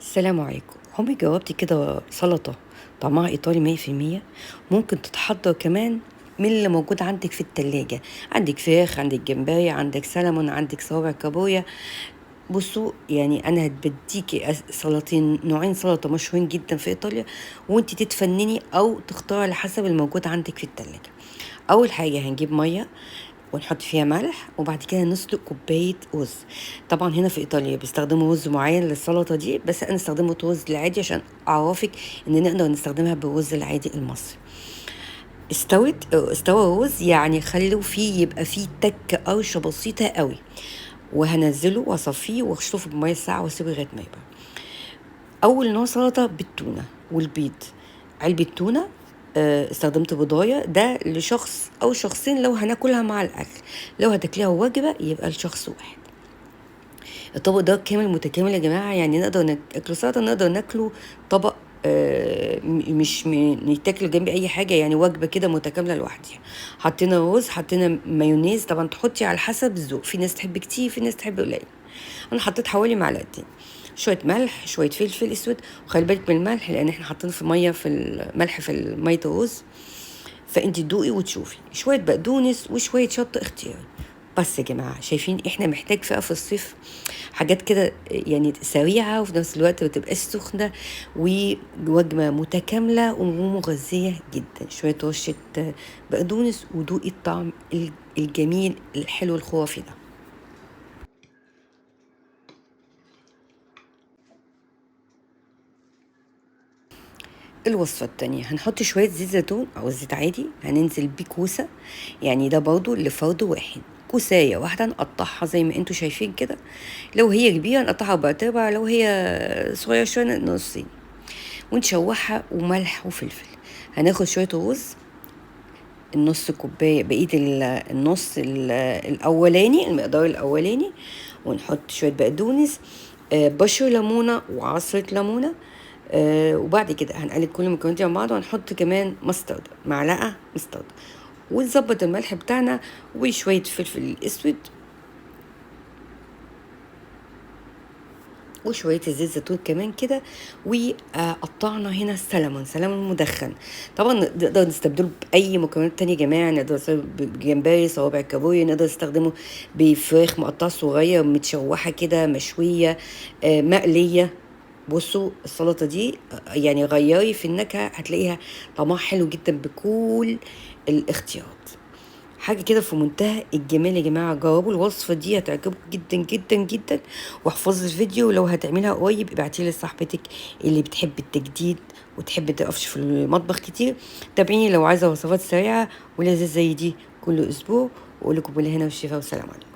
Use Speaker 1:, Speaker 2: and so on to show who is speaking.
Speaker 1: السلام عليكم. عمرك جربتي كده سلطة طعمها إيطالي 100%؟ ممكن تتحضر كمان من اللي موجود عندك في التلاجة. عندك فراخ، عندك جمبري، عندك سلمون، عندك صوابع كابوريا. بصوا يعني أنا هتبديكي سلطتين، نوعين سلطة مشهورين جدا في إيطاليا، وانت تتفنني أو تختاري على حسب الموجود عندك في التلاجة. أول حاجة هنجيب مية ونحط فيها ملح، وبعد كده نسلق كوباية رز. طبعا هنا في إيطاليا بيستخدموا رز معين للسلطة دي، بس أنا استخدمت رز العادي عشان أعرفك إن نقدر نستخدمها بالرز العادي المصري. استوى الرز، يعني خلوه فيه يبقى فيه تكة قرشة بسيطة قوي، وهنزله واصفيه واشطفه بميه ساقعه واسيبه لغاية ما يبقى. اول نوع سلطة بالتونه والبيض. علبة تونه، استخدمت بضايه، ده لشخص او شخصين لو هناكلها مع الاكل، لو هتاكليها وجبة يبقى لشخص واحد. الطبق ده كامل متكامل يا جماعة، يعني نقدر ناكله سلطة، نقدر ناكله طبق، مش نتاكله جنب اي حاجة، يعني وجبة كده متكاملة لوحدها. حطينا رز، حطينا مايونيز، طبعا تحطي على حسب الذوق، في ناس تحب كتير، في ناس تحب قليل. انا حطيت حوالي معلقتين، شوية ملح، شوية فلفل اسود، وخلي بالك من الملح لان احنا حاطين في مية في الملح في مية الرز، فانت تدوقي وتشوفي. شوية بقدونس وشوية شطه اختياري. بس يا جماعة شايفين احنا محتاج في الصيف حاجات كده يعني سريعة وفي نفس الوقت ما تبقاش سخنة، ووجبه متكاملة ومغذيه جدا. شوية رشه بقدونس ودوقي الطعم الجميل الحلو الخرافي ده. الوصفة التانية هنحط شوية زيت زيتون أو زيت عادي، هننزل بيه كوسة، يعني ده برضو لفرد واحد، كوساية واحدة نقطعها زي ما انتوا شايفين كده، لو هي كبيرة نقطعها أربع أرباع، لو هي صغيرة شوية نصين، ونشوحها وملح وفلفل. هناخد شوية رز، النص كوباية، بقية النص الأولاني، المقدار الأولاني، ونحط شوية بقدونس، بشر ليمونة وعصرة ليمونة، وبعد كده هنقلب كل المكونات دي مع بعض، وهنحط كمان مستردة، معلقة مستردة، ونظبط الملح بتاعنا وشوية فلفل اسود وشوية الزيت زيتون كمان كده. وقطعنا هنا السلمون، سلمون مدخن، طبعا نقدر نستبدله بأي مكونات تانية يا جماعة، نقدر نستخدمه بجمبري، صوابع كابوريا، نقدر نستخدمه بفراخ مقطعة صغير متشوحة كده، مشوية، مقلية. بصوا السلطة دي يعني غيري في النكهة، هتلاقيها طعمها حلو جدا بكل الاختيارات، حاجة كده في منتهى الجمال يا جماعة. جربوا الوصفة دي هتعجبكم جدا جدا جدا، واحفظي الفيديو، ولو هتعملها قريب ابعتيه لصاحبتك اللي بتحب التجديد وتحب تقفش في المطبخ كتير. تابعيني لو عايزة وصفات سريعة ولذيذة زي دي كل أسبوع، وأقول لكم بالهنا والشفا والسلام عليكم.